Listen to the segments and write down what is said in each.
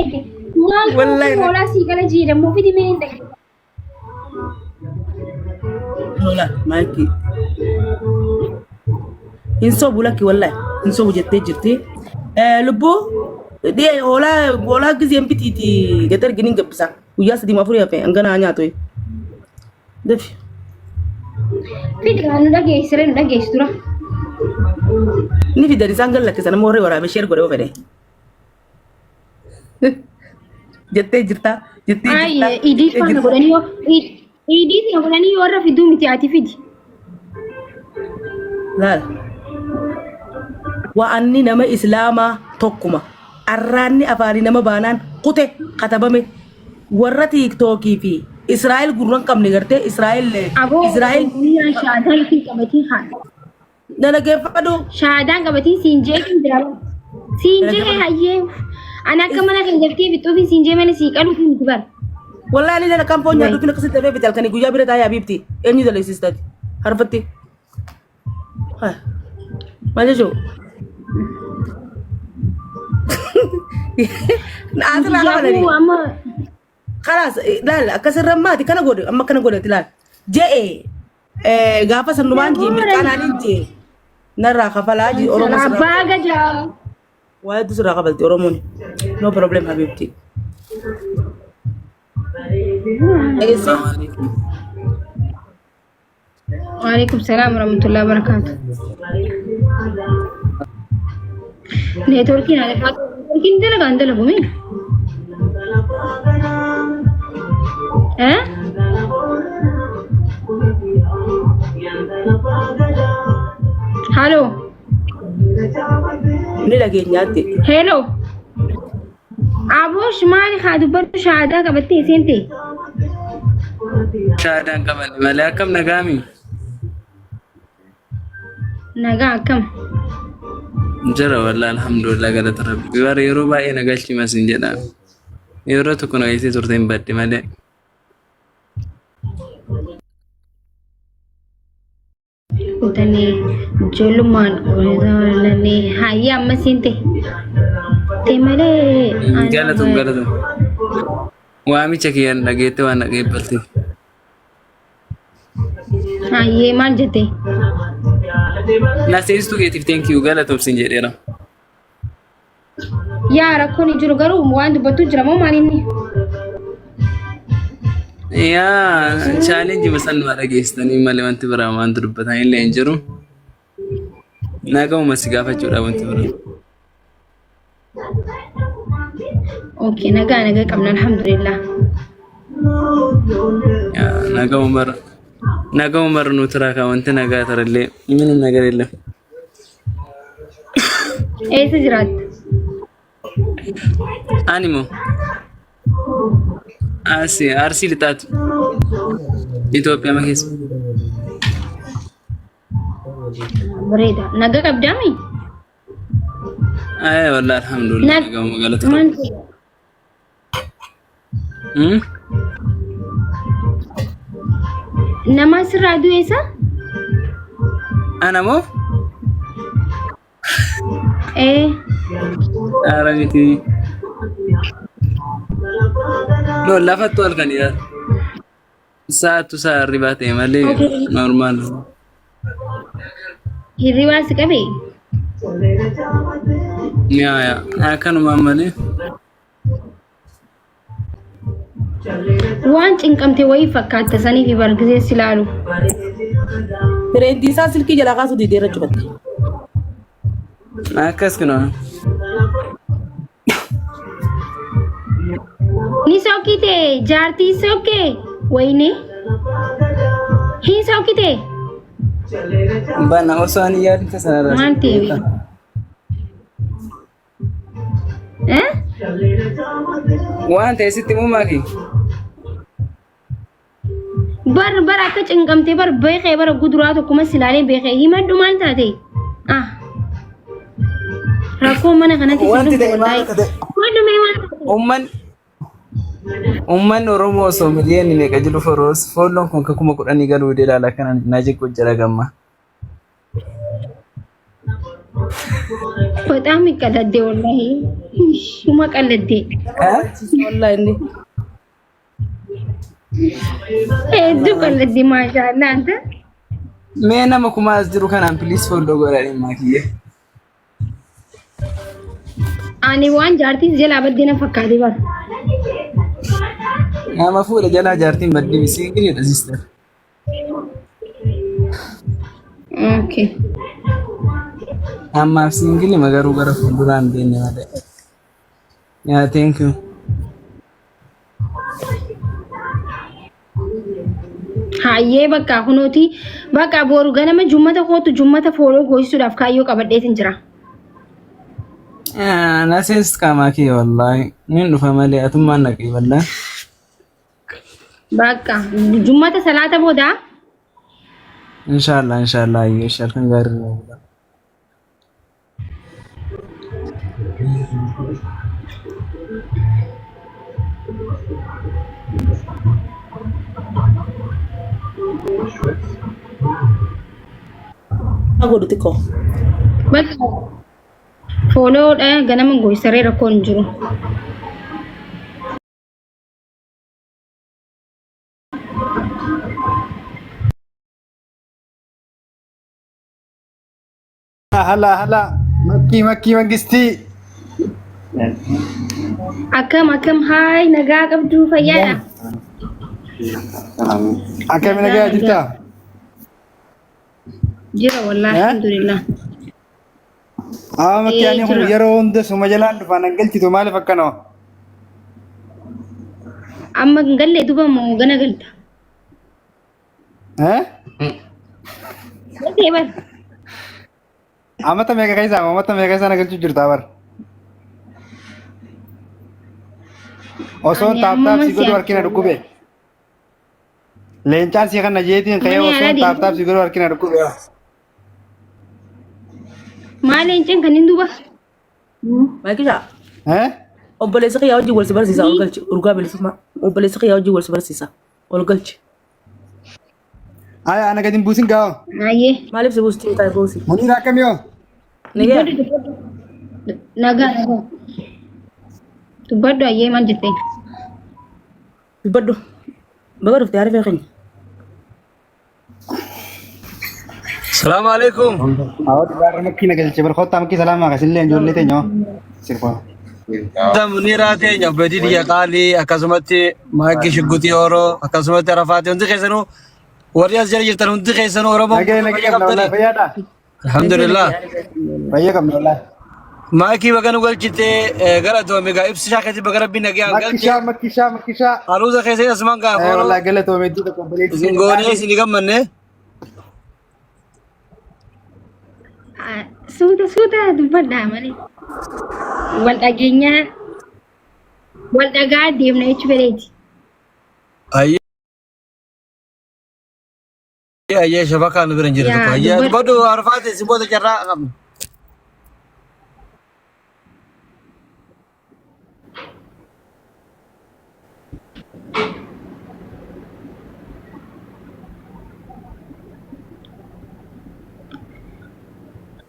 eege. Maal Wallahi ta'uuf hoolaa sii qala jee dammoo fidi mee hin dhage. Lola maayikii. Hin sobu lakki wallahi hin sobu jettee jirti. Lubbuu dhiyee hoolaa hoolaa gizeen bitiiti gad ergin hin gabbisa. Guyyaa sadii afurii hafe hangana haa nyaatu. Dafi. Fidi kaa nu dhageessire nu dhageessu dura. Ni fidan isaan gad lakkisan amma warri waraabee sheer godhee fedhe. Jettee jirta jettee Ay, jirta idii jettee faana jirta. godhanii yoo idii sana godhanii yoo warra fiduu miti ati fidi. Laal. Wa'anni nama islaamaa tokkuma. Arraanni afaanii nama baanaan kute katabame. Warra tiiktookii fi Israa'el gurra hin qabne gartee Israa'el Aboo Israa'el guyyaan shaadaan isin qabatiin haadha. na dhaggeeffadhu. Shaadaan qabatiin siin jeetiin jira. Siin jee hayyee. Ani akka mana kan galtee fixuufi siin jee mana sii qaluufi miti bara. Wallahi ani lana kan foon Wayi. nyaadhuuf akkasitti dafee fite halkanii guyyaa bira taa'ee habiibti. Eenyu daleessistati? Harfatti. Maal jechuu? Asirraa Kiyyaafuu qabananii. amma Kalaas laal akkasirra maati kana godhe amma kana godhati laal. Je'e gaafa sannumaan jee mirqaanaan jee narraa kafalaa jee Oromoo sirraa abbaa gadaa. waa hedduu sirraa kafalti Oromoon. No problem habiibti. Dhageessee? Waalaikum salaam warahmatullahi wabarakatuh. Neetworkiin alafaa neetworkiin dalagaa hin dalagu mee? Eh? Halo. Ni dhageenyaatti. Hello. Aboosh maali haa dubbadhu shahaadaa qabattee seente. Shaadaan qabanne malee akkam nagaami? Nagaa akkam. Jira wallah alhamdulillah galata rabbi. Bara yeroo baay'ee na galchi masin jedha. Yeroo tokko na galchitee turte hin badde malee. Kutanii ijoollummaan qoratanii hayyee amma seente. Te malee. Galatu galatu. Waamicha kiyyaan dhageette waan dhageeffatte. Hayyee maal jette? Na seenstuu keetiif thank you galatoom sin jedheera. Yaa rakkoon hin jiru garuu waan dubbattu jira moo maal inni? Yaa challenge masan nu dhageessitanii malee wanti biraa wanti dubbatan illee hin jiru. Nagahuma si gaafachuudha wanti biraa. Okay, nagaa nagaa qabna alhamdulillah. Yaa nagahuma bara nagahuma bara nu turaa kaa wanti nagaa tarallee minim nagar illee. Eessa jiraatta? Ani moo Asii Arsii lixaati. Itoophiyaa ma keessa. Bareeda. Nagaa qabdaami? Ayee wallahi alhamdulillah nagahuma galata Maal rabbi. Hmm? Nama sirraa du'e isa? Ana moo? Ee. Ara miti. No lafattu halkanidha. Sa'aatu sa'a hirribaa ta'e malee Okay. normaal. Hirribaa si qabe? Yaa yaa akkanumaan malee. Waan cinqamte wayii fakkaatta saniif bargisee si laalu. Fireentii isaa silkii jalaa kaasuu didee irra cufatte. Akkas kunoo. Ni sokkite jaartii sokke wayine. Hin sokkite Bana osoo ani yaadin tasaa maal ta'e? Eh? Waan ta'e sitti himuu maaki? Bar bar akka cinqamtee bar beekee bara guduraa tokkuma silaalee beekee himadhu maal taate? Ah. Rakkoo mana kanatti si Wanti dhufte ta'e maal wallaahi. akka ta'e? Himadhu mee maal taate? Uummanni Uummanni Oromoo osoo miliyoonni meeqa jiru foroos foolloon kun ka 10,000 galuu dee ilaala kanan na jequ jira gamma. Bexaam qalladde wallahi. Uma qalladde. Wallahi inni. Hedduu qalladde maashaallah anta. Mee nama kumaa as jiru kanaan please follow godhaa dhimmaa kiyya. Ani waan jaartiin jalaa baddee na fakkaate bara. Nama fuudha jalaa jaartiin baddee single dha sister. Okay. Ammaaf single garuu gara fuulduraan deemne malee. Yeah, thank you. Hayyee bakka kunuuti bakka boru ganama jummata kootu jummata follow goosisuudhaaf kaayyoo qabadheetin jira. Na seensis qaamaa kee wallaahi. Nin dhufa malee atummaan naqii wallaahi. Bakka jummata salaata booda. Inshallah inshallah ayyee halkan gaarii irraa bulaa. Godhu xiqqoo. Bakka follow dha ganama goosaree rakkoon hin jiru. Hala hala makkii makkii mangistii. Akkam akkam haay nagaa qabdu fayyaadha. Akkami nagaa jirta? Jira wallaahi Eh? alhamdulillah. Haa makkii Ee, ani kun jira. yeroo hunda suma jalaan dhufaan hin galchitu maaliif akkanoo? Amma hin galle duba moo gana galta? Eh? Galtee bar. Amata meeqa keessa amata meeqa keessa na galchuu jirta bar? Osoon Ani tap tap ammuma si si godhu harkina dhukkube. Leencaan si kana jeetiin ka'ee Mana osoon yaalaa tap tap deemu. si godhu harkina dhukkube. Maal leencaan kan hin duba? Maakishaa. Eh? Obboleessi kiyyaa wajjin wal si barsiisa ol galchi. Urgaa bilisummaa. Obboleessi kiyyaa wajjin wal si barsiisa ol galchi. Aya ana gadi hin buusin gaa'o. Ayyee. Maaliif si buusti taa'e buusi? Muniira akkamii hoo? Nagaya. Dubbadhu dubbadhu. Nagaa nagaa. Dubbadhu ayyee maal jettee? Dubbadhu. Baga dhufte harifee keenya. Salaamu alaikum. Awwa dhugaarra makkii na galche bar kottaa makkii salaamaa kasillee ijoollee teenya hoo. Sirfaa. Muniiraa teenya obboleettii tiyya qaalii akkasumatti maakii shuggutii Oroo akkasumatti Arafaati hundi keessanuu warri as jala jirtan hundi keessanuu Oromoo Nagee guutuu nagee fayya qabna wallahi qabdanii. fayyaadha. Alhamdulillah. Fayya qabna wallahi. Maakii baga nu galchitee galatoome egaa ibsi isaa keessatti baga rabbiin nagaan galche. Makkishaa makkishaa makkishaa. Aruuza keessatti asumaan gaafa Eh Oroo wallahi galatoome hedduu tokko obboleettii isin teenya goonee qaalii. isin gammanne. Suuta suuta dubbadhaa malee. Wal dhageenyaa wal dhagaa deemna jechuu fedheeti. Ayyee ayyee shabakaa nu bira hin jirre tokko. Yaa Ayyee dubbadhu. dubbadhu Arafaati isin booda carraa qabna.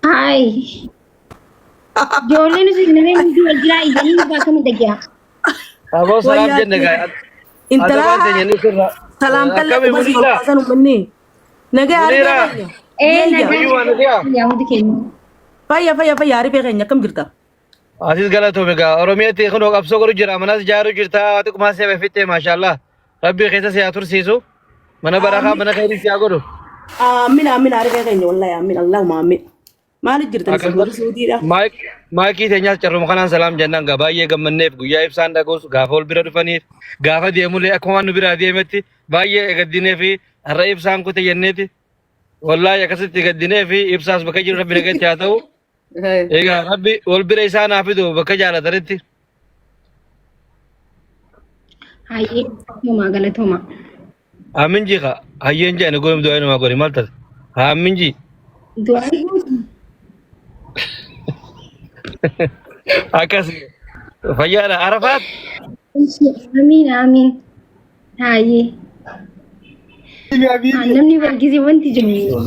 Haay. Ijoolleen isin namni hundi wal jiraa iyyanii nu akkamitti dhagaa. Aboo salaam Wayyaa jenne gaa. Intala Adabaan teenya ni sirra. salaamtallee Akkami quba si ol Muniira? kaasan uummanni. Nagaa harifee Muniira? keenya. Ee Yeeyya. nagaa Fayyuma nagaa. yaa hundi keenya. Fayya fayya fayya harifee keenya akkam jirta? Asis galatoome gaa. Oromiyaatti kunoo qabsoo godhu jira. Manas ijaaru jirta. Xiqqumaa si hafe fixxee maashaallah. Rabbii keessa si haa tursiisu. Mana barakaa mana khairii si haa godhu. Aamin aamin harifee keenya wallahi aamin Allahumma aamin. Maaliif jirtan isin warri Suudiidha? Maayikii teenyaas carruma kanaan salaam jennaan gaa baay'ee gammanneef guyyaa ibsaan dhaquus gaafa ol bira dhufaniif gaafa deemullee akkuma waan nu biraa deemetti baay'ee gaddinee fi har'a ibsaan kute jenneeti wallaahi akkasitti gaddinee fi ibsaas bakka jiru rabbi nagatti haa ta'u. Egaa rabbi wal bira isaan haa fidu bakka jaalatanitti. Hayyee galatooma galatooma. Aamin jii kaa hayyeen jee ani goyum du'aa inumaa godhi maal taate aamin jii. Du'aa gootu. Akkas fayyaadha Arafaat. Amiin amiin. Hayyee. Namni bargise wanti jiru.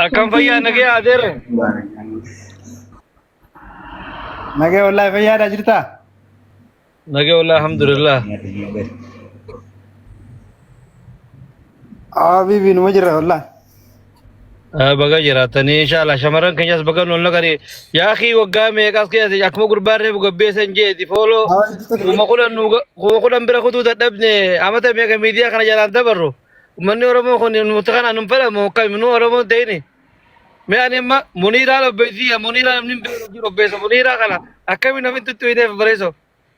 Akkam fayyaa nagee adeerre. Nagee wallaahi fayyaadhaa jirtaa? Nagee wallaahi alhamdulillah. Habibi numa jirra wallaahi. Baga jiraatanii inshallah shamarran keenyas baga nuun naqanii yaa akii waggaa meeqas keessa akkuma gurbaan reefu gabbeessan jeeti fooloo 10,000 bira kutuu dadhabne amata meeqa miidiyaa kana jalaan dabarru uummanni Oromoo kun nuti kana nun fedhamu akkami nu Oromoon ta'ini mee ani amma Muniiraa obbeessi Muniiraa namni hin beeku jiru obbeessa Muniiraa kana akkami namni tuttuineef bareeso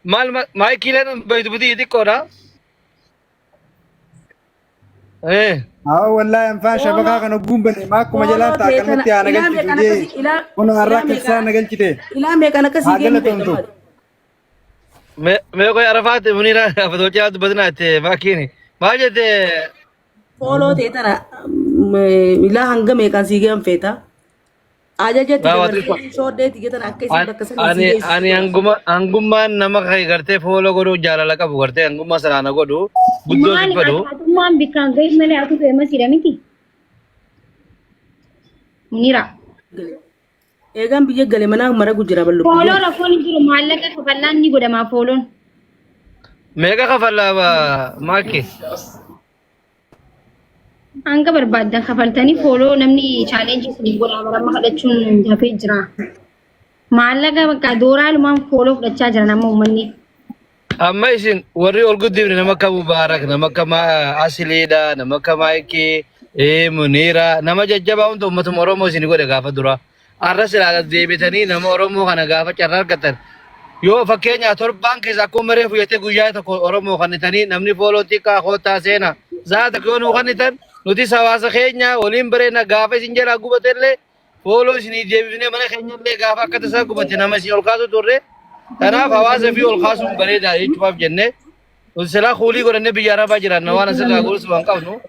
maal maayikiileen beektu bitii xiqqoodha. Eh. Haa wallaahi anfaa shabakaa kana ogguun bane maa akkuma jalaan ta'a akkanumatti haa na galchitu jee kun har'a akka isaa na galchite Ilaa meeqan akkasii haa geenyu galatomtu. beekamaadha. Mee qoy Arafaat Muniiraa afatoo dubbatinaa itti maakiini maal jette Fooloo ta'e tana ilaa hanga meeqaan sii ga'an feeta. Ajaja itti dabarsee shoodhee itti tan akka isin bakka sanii sii Ani geessu. ani hanguma hangummaan nama kan gartee fooloo godhu jaalala qabu gartee hangummaa sanaa na godhu guddoo Maali si fedhu. atummaan bikkaan gahi malee atu feemasiidha miti. Munira. Eegaan biyya gale manaa mara gujjira ballu. Fooloo rakkoon hin jiru maallaqa kafallaan ni godhamaa fooloon. Meeqa kafalaa maakki? Hanga barbaaddan kafaltanii fooloo namni chaalenjii isin godhaa bara amma kadhachuun hafee jira. Maallaqa bakka dooraalumaan fooloo fudhachaa jiran amma uummanni. Amma isin warri ol guddifne nama akka Mubaarak, nama akka Asiliidha, nama akka Maayikii, Muniira, nama jajjabaa hunda uummatuma Oromoo isin godhe gaafa dura. Har'a silaa deebitanii nama Oromoo kana gaafa carraa argatan yoo fakkeenyaa torbaan keessa akkuma reefu jettee guyyaa tokko Oromoo kannitanii namni fooloo xiqqaa koottaa seena. Za'a tokko yoo nuu kannitan nutis hawaasa keenya waliin bareena gaafa isin jalaa gubatellee fooloo isinii deebifnee mana keenyallee gaafa akka tasaa gubate nama isin ol kaasu turre. Kanaaf hawaasa fi ol kaasuun bareedaa jechuudhaaf jennee nuti silaa kuulii godhannee biyya arabaa jiraanna waan asirraa gorsu waan qabnu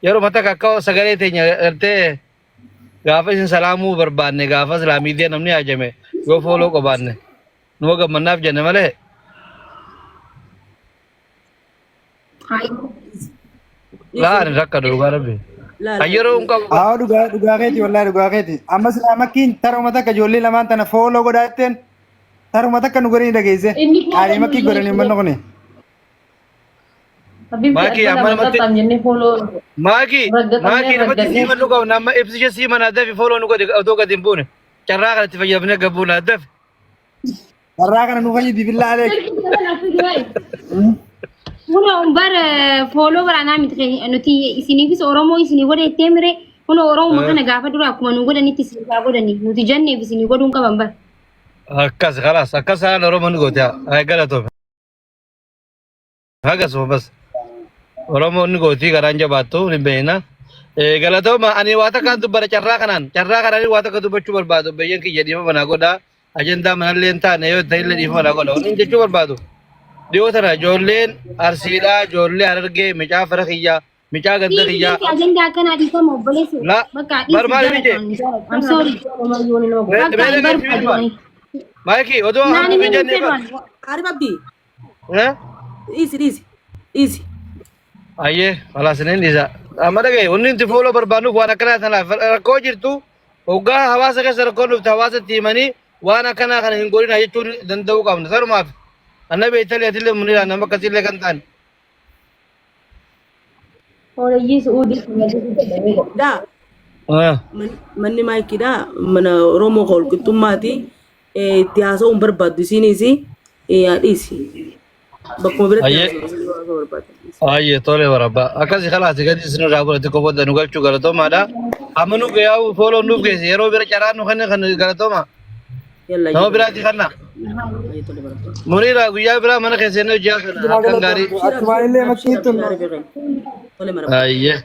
yeroo takka akka sagalee teenya gartee Gaafa isin salaamuu barbaanne gaafa silaa miidiyaa namni haajame yoo fooloo qabaanne numa gammannaaf jenne malee laa ani rakka dhugaa rabbi. Ayyeroo hin qabu. Haa dhugaa dhugaa keeti wallaahi dhugaa keeti. Amma silaa makkiin taruma takka ijoollee lamaan tana fooloo godhaa jetteen taruma takka nu godhanii dhageesse. Qaalii makkii godhanii uummanni kuni. Habibti Maakii akka amma lama namatti xaxxaam jennee fooloo maakii raggaxamnee maakii namatti raggadnee. siiman nu qabna amma ibsisha siiman addafi fooloo nu godhi otoo gadi hin buune carraa kanatti fayyadamnee gabbuuna addafi. Carraa kana nu fayyadi billaa aleek. Kun bar fooloo baraanaa miti nuti isiniifis Oromoo isinii godhe ittee mire kun Oromoo kana gaafa dura akkuma nu godhanitti isin haa godhani nuti janneef isinii godhuun qaban bar. Akkas kalaas akkas haala Oromoo ni goote haa galatoome. Hagasuma bas. Oromoon ni gootii garaan jabaattu ni beekna. Galatooma ani waa takkaan dubbadha carraa kanaan carraa kanaan waa takka dubbachuu barbaadu biyyeen kiyya dhiifama naa godha ajandaa manallee hin taane yoo ta'e illee dhiifama naa godha wanni jechuu barbaadu. Dhiyoo tana ijoolleen Arsiidhaa ijoollee Harargee micaa fira kiyyaa micaa ganda Dhiisi kiyyaa dhiisi ajandaa akkanaa dhiifama obboleessi. La Bakka bar dhiisi maal inni jee jaalladhaan. I'm sorry. Bakka mee hin dhageessi barbaadu bilbila ani. maayikii odoo Naan hamtuu himuu hin hin jenne fedhu bar ani. Arif Abdii Eh? dhiisi dhiisi dhiisi. Ayyee khalaas inni dhiisa. Amma dhagaye wanni nuti fooloo barbaannuuf waan akkanaa tanaaf rakkoo jirtu hoggaa hawaasa keessa rakkoon dhufte hawaasatti himanii waan akkanaa kana hin godhina jechuun danda'uu qabna. Sanumaaf anna beektalee atillee muniraan nama akkasiillee kan ta'an. Hooleyyii su'uudii kun Daa manni maayikiidha mana Oromoo ka walqixxummaati itti haasa'uu hin barbaaddu isiinis dhiisi. Bakkuma biratti Ayyee. haasa'uu barbaaddu. Ayyee tole warabba. Akkasi khalaas gadi isin irraa godhate qofa nu galchuu galatoomaadha. Amma nu yaa'u fooloo nuuf geesse yeroo bira carraa nu kenne kan galatooma. Yalla Nama biraati kanna. ayyee tole barabba. Muniira guyyaa biraa mana keessa inni hojii kana Jira akkan gaarii. galatoomtu. Achumaan illee makkiin tun Tole marabba. Ayyee.